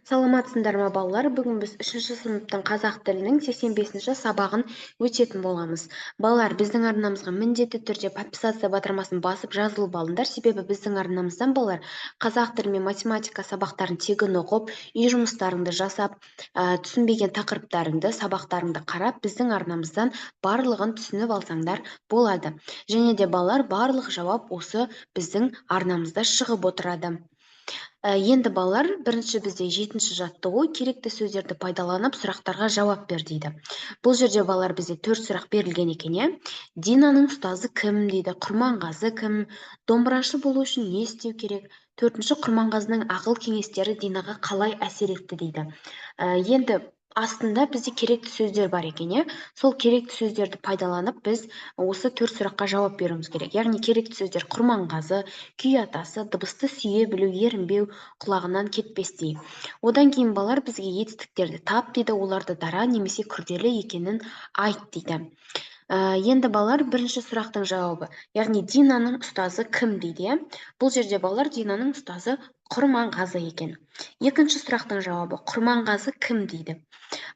Саламатсыңдар ма, балалар? Бүгін біз үшінші сыныптың қазақ тілінің 85-ші сабағын өтетін боламыз. Балалар, біздің арнамызға міндетті түрде подписаться батырмасын басып жазылып алыңдар, себебі біздің арнамыздан, балалар, қазақ тілі мен математика сабақтарын тегін оқып, үй жұмыстарыңды жасап, түсінбеген тақырыптарыңды, сабақтарыңды қарап, біздің арнамыздан барлығын түсініп алсаңдар болады. Және де, балалар, барлық жауап осы біздің арнамызда шығып отырады. Енді, балалар, бірінші бізде жетінші жаттығу: керекті сөздерді пайдаланып, сұрақтарға жауап бер дейді. Бұл жерде, балалар, бізде төрт сұрақ берілген екен, иә. Динаның ұстазы кім дейді, Құрманғазы кім, домбырашы болу үшін не істеу керек, төртінші, Құрманғазының ақыл кеңестері Динаға қалай әсер етті дейді. Енді астында бізде керекті сөздер бар екен, иә. Сол керекті сөздерді пайдаланып, біз осы төрт сұраққа жауап беруіміз керек. Яғни керекті сөздер: Құрманғазы, күй атасы, дыбысты сүйе білу, ерінбеу, құлағынан кетпестей. Одан кейін, балалар, бізге етістіктерді тап дейді, оларды дара немесе күрделі екенін айт дейді. Енді, балалар, бірінші сұрақтың жауабы, яғни Динаның ұстазы кім дейді, иә. Бұл жерде, балалар, Динаның ұстазы Құрманғазы екен. Екінші сұрақтың жауабы: Құрманғазы кім дейді.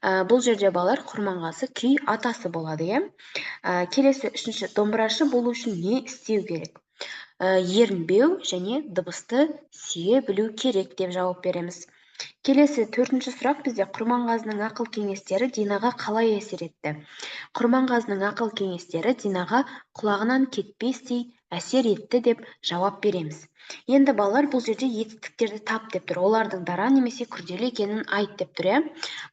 Бұл жерде, балалар, Құрманғазы күй атасы болады, иә. Келесі үшінші: домбырашы болу үшін не істеу керек? Ерінбеу және дыбысты сүйе білу керек деп жауап береміз. Келесі төртінші сұрақ бізде: Құрманғазының ақыл кеңестері Динаға қалай әсер етті? Құрманғазының ақыл кеңестері Динаға құлағынан кетпестей әсер етті деп жауап береміз. Енді, балалар, бұл жерде етістіктерді тап деп тұр, олардың дара немесе күрделі екенін айт деп тұр, иә.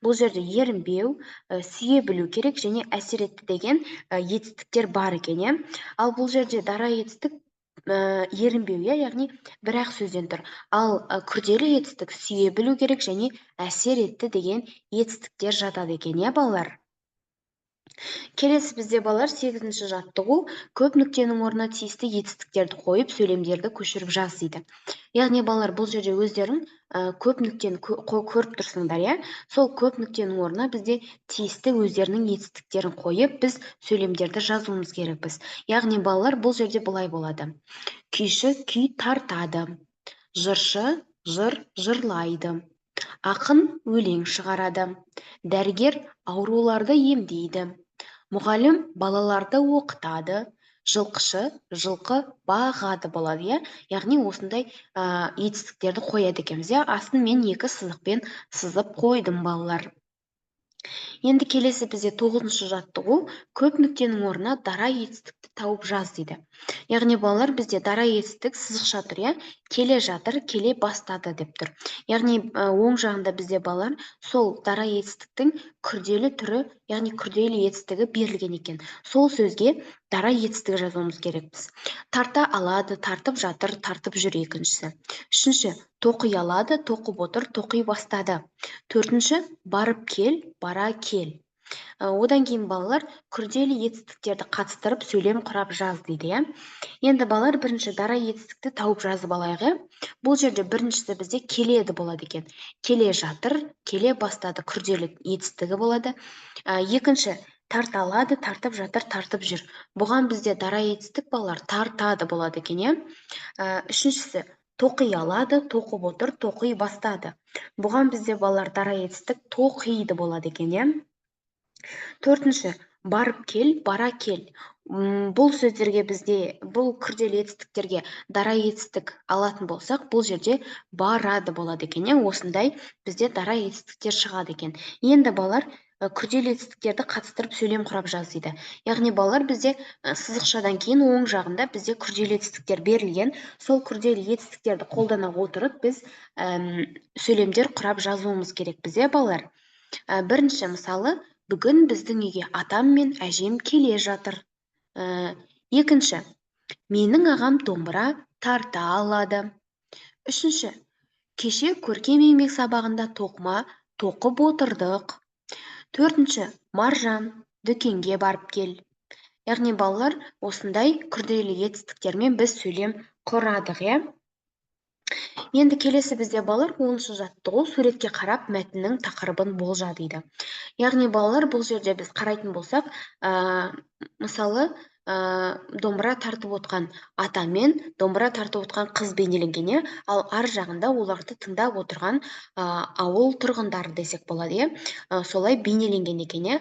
Бұл жерде ерінбеу, сүйе білу керек және әсер етті деген етістіктер бар екен, иә. Ал бұл жерде дара етістік ерінбеу, иә, яғни бір ақ сөзден тұр. Ал күрделі етістік сүйе білу керек және әсер етті деген етістіктер жатады екен, иә, балалар. Келесі бізде, балалар, сегізінші жаттығу: көп нүктенің орнына тиісті етістіктерді қойып, сөйлемдерді көшіріп жаз дейді. Яғни, балалар, бұл жерде өздерің көп нүктені көріп тұрсыңдар, иә. Сол көп нүктенің орнына бізде тиісті өздерінің етістіктерін қойып, біз сөйлемдерді жазуымыз керекпіз. Яғни, балалар, бұл жерде былай болады: күйші күй тартады, жыршы жыр жырлайды, ақын өлең шығарады, дәрігер ауруларды емдейді, мұғалім балаларды оқытады, жылқышы жылқы бағады болады, иә. Яғни осындай етістіктерді қояды екенбіз, иә. Астын мен екі сызықпен сызып қойдым, балалар. Енді келесі бізде тоғызыншы жаттығу: көп нүктенің орнына дара етістікті тауып жаз дейді. Яғни, балалар, бізде дара етістік сызықша тұр, иә. Келе жатыр, келе бастады деп тұр. Яғни оң жағында бізде, балалар, сол дара етістіктің күрделі түрі, яғни күрделі етістігі берілген екен. Сол сөзге дара етістігі жазуымыз керекпіз. Тарта алады, тартып жатыр, тартып жүр екіншісі. Үшінші: тоқи алады, тоқып отыр, тоқи бастады. Төртінші: барып кел, бара кел. Одан кейін, балалар, күрделі етістіктерді қатыстырып, сөйлем құрап жаз дейді, иә. Енді, балалар, бірінші дара етістікті тауып жазып алайық, иә. Бұл жерде біріншісі бізде келеді болады екен. Келе жатыр, келе бастады күрделі етістігі болады. Екінші: тарта алады, тартып жатыр, тартып жүр. Бұған бізде дара етістік, балалар, тартады болады екен, иә. Үшіншісі: тоқи алады, тоқып отыр, тоқи бастады. Бұған бізде, балалар, дара етістік тоқиды болады екен, иә. Төртінші: барып кел, бара кел. Бұл сөздерге бізде, бұл күрделі етістіктерге дара етістік алатын болсақ, бұл жерде барады болады екен, иә. Осындай бізде дара етістіктер шығады екен. Енді, балалар, күрделі етістіктерді қатыстырып, сөйлем құрап жаз дейді. Яғни, балалар, бізде сызықшадан кейін оң жағында бізде күрделі етістіктер берілген. Сол күрделі етістіктерді қолдана отырып, біз сөйлемдер құрап жазуымыз керекпіз, иә, балалар. Бірінші мысалы: бүгін біздің үйге атам мен әжем келе жатыр. Екінші: менің ағам домбыра тарта алады. Үшінші: кеше көркем еңбек сабағында тоқыма тоқып отырдық. Төртінші: Маржан, дүкенге барып кел. Яғни, балалар, осындай күрделі етістіктермен біз сөйлем құрадық, иә. Енді келесі бізде, балалар, 10-шы жаттығу: суретке қарап, мәтіннің тақырыбын болжа дейді. Яғни, балалар, бұл жерде біз қарайтын болсақ, мысалы, Домбыра тартып отқан ата мен домбыра тартып отқан қыз бейнеленген, иә. Ал ар жағында оларды тыңдап отырған ауыл тұрғындары десек болады, иә. Солай бейнеленген екен, иә.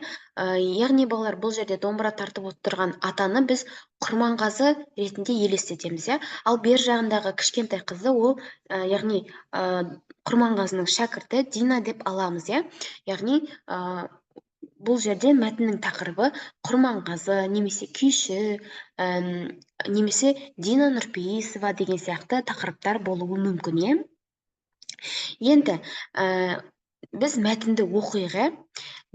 Яғни, балалар, бұл жерде домбыра тартып отырған атаны біз Құрманғазы ретінде елестетеміз, иә. Ал бер жағындағы кішкентай қызды ол, яғни, Құрманғазының шәкірті Дина деп аламыз, иә. Яғни, бұл жерде мәтіннің тақырыбы Құрманғазы немесе күйші, немесе Дина Нұрпейісова деген сияқты тақырыптар болуы мүмкін, иә. Енді біз мәтінді оқиық, иә.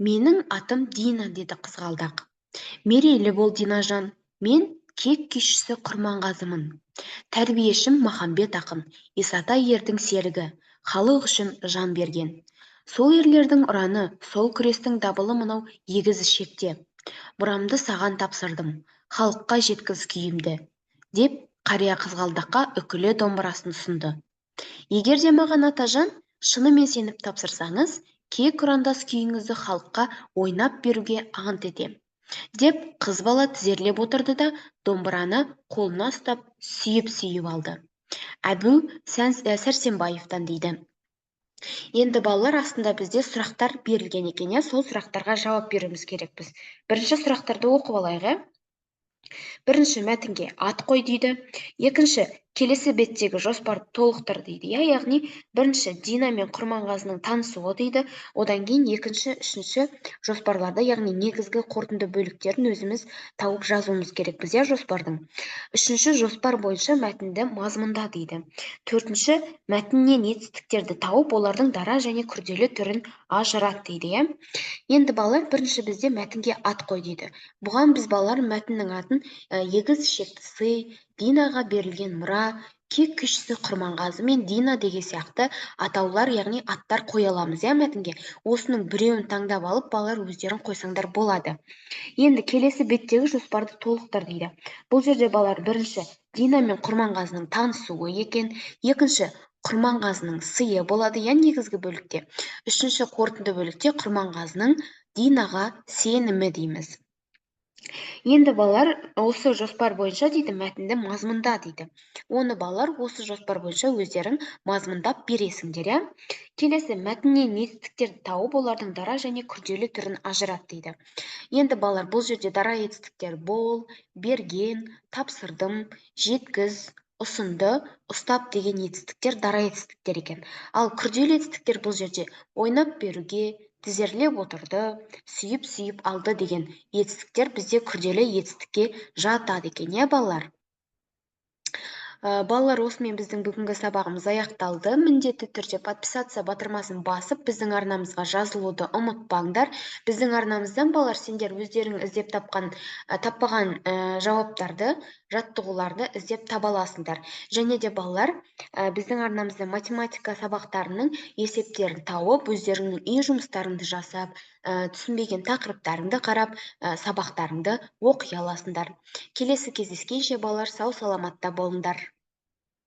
«Менің атым Дина, – деді қызғалдақ. – Мерейлі бол, Динажан. Мен Кек күйшісі Құрманғазымын. Тәрбиешім Махамбет ақын, Исатай ердің серігі, халық үшін жан берген. Сол ерлердің ұраны, сол күрестің дабылы мынау егіз ішекте. Мұрамды саған тапсырдым, халыққа жеткіз күйімді», – деп қария қызғалдаққа үкілі домбырасын ұсынды. «Егер де маған, атажан, шынымен сеніп тапсырсаңыз, кек ұрандас күйіңізді халыққа ойнап беруге ант етем», – деп қыз бала тізерлеп отырды да, домбыраны қолына ұстап, сүйіп-сүйіп алды. Әбу Сәрсенбаевтан дейді. Енді, балалар, астында бізде сұрақтар берілген екен, иә. Сол сұрақтарға жауап беруіміз керекпіз. Бірінші сұрақтарды оқып алайық, иә. Бірінші, мәтінге ат қой дейді. Екінші, келесі беттегі жоспарды толықтыр дейді, иә. Яғни, бірінші, Дина мен Құрманғазының танысуы дейді. Одан кейін екінші, үшінші жоспарларды, яғни негізгі, қорытынды бөліктерін өзіміз тауып жазуымыз керекпіз, иә, жоспардың. Үшінші, жоспар бойынша мәтінді мазмұнда дейді. Төртінші, мәтіннен етістіктерді тауып, олардың дара және күрделі түрін ажырат дейді, иә. Енді, балалар, бірінші бізде мәтінге ат қой дейді. Бұған біз, балалар, мәтіннің атын «Егіз ішекті сый», «Динаға берілген мұра», «Кек күйшісі Құрманғазы мен Дина» деген сияқты атаулар, яғни аттар қоя аламыз, иә, мәтінге. Осының біреуін таңдап алып, балалар, өздерің қойсаңдар болады. Енді келесі беттегі жоспарды толықтыр дейді. Бұл жерде, балалар, бірінші, Дина мен Құрманғазының танысуы екен. Екінші, Құрманғазының сыйы болады, иә, негізгі бөлікте. Үшінші, қорытынды бөлікте Құрманғазының Динаға сенімі дейміз. Енді, балалар, осы жоспар бойынша дейді мәтінді мазмұнда дейді. Оны, балалар, осы жоспар бойынша өздерің мазмұндап бересіңдер, иә. Келесі, мәтіннен етістіктерді тауып, олардың дара және күрделі түрін ажырат дейді. Енді, балалар, бұл жерде дара етістіктер бол, берген, тапсырдым, жеткіз, ұсынды, ұстап деген етістіктер дара етістіктер екен. Ал күрделі етістіктер бұл жерде ойнап беруге, тізерлеп отырды, сүйіп-сүйіп алды деген етістіктер бізде күрделі етістікке жатады екен, иә, балалар? Балалар, осымен біздің бүгінгі сабағымыз аяқталды. Міндетті түрде подписаться батырмасын басып, біздің арнамызға жазылуды ұмытпаңдар. Біздің арнамыздан, балалар, сендер өздерің іздеп тапқан, таппаған жауаптарды, жаттығуларды іздеп таба аласыңдар. Және де, балалар, біздің арнамызда математика сабақтарының есептерін тауып, өздеріңнің үй жұмыстарыңды жасап, түсінбеген тақырыптарыңды қарап, сабақтарыңды оқи аласыңдар. Келесі кездескенше, балалар, сау саламатта болыңдар.